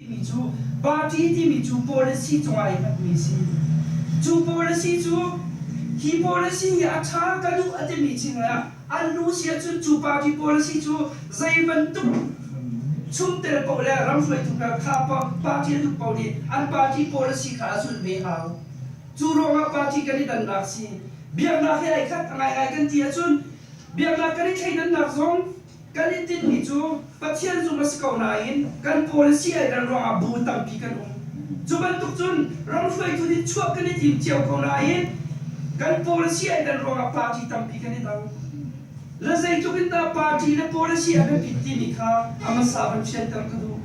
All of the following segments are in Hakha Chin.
Timi cu party timi cu policy cungah ai hngatmi a si. Cu policy cu hi policy hi a ṭha ka duh a timi cingah an lu si ahcun cu party policy cu zei bantuk chungtel paoh le ramhruaitu kha party a duh paoh nih an party policy kha a zulh ve hau. Cu ruangah party kan i dannak si. Biaknak hi ai khat a ngaingai kan ti ahcun biaknak kan i thleidannak zong Kan i tinhmi cu Pathian zumh a si ko nain kan policy ai dan ruangah bu tampi kan um. Cu bantuk cun ram hruaitu nih chuah kan i tim cio ko nain kan policy ai dan ruangah party tampi kan i dang. Le zeitluk in dah party le policy a biapit timi kha a hmasa van fianter ka duh.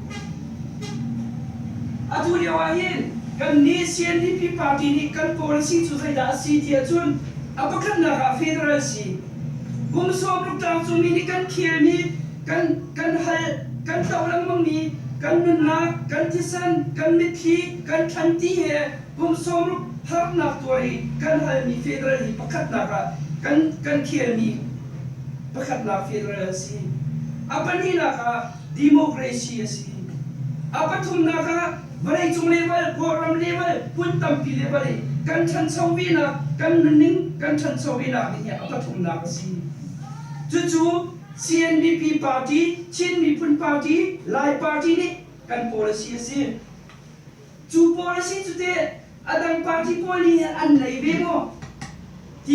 Atu lio ah hin kannih CNDP party nih kan policy cu zeidah a si ti ahcun a pakhatnak ah federal si. Kum 60 tlangcungmi nih kan khelmi, kan, kan hal, kan to lengmangmi, kan nunnak, kan thisen, kan mitthli, kan thlanti he kum 60 harnak tuar i kan halmi federal hi pakhatnak ah kan, kan khelmi pakhatnak federal a si. A pahnihnak ah democracy a si. A pathumnak ah vawleicung level, Kawlram level, hmun tampi level i kan ṭhancho venak, kan nunning kan ṭhancho venak ding hi a pathumnak a si. Cucu CNDP party, Chin Miphun Party, Lai Party nih kan policy a si. Cu policy cu teh a dang party pawl nih an nei ve maw?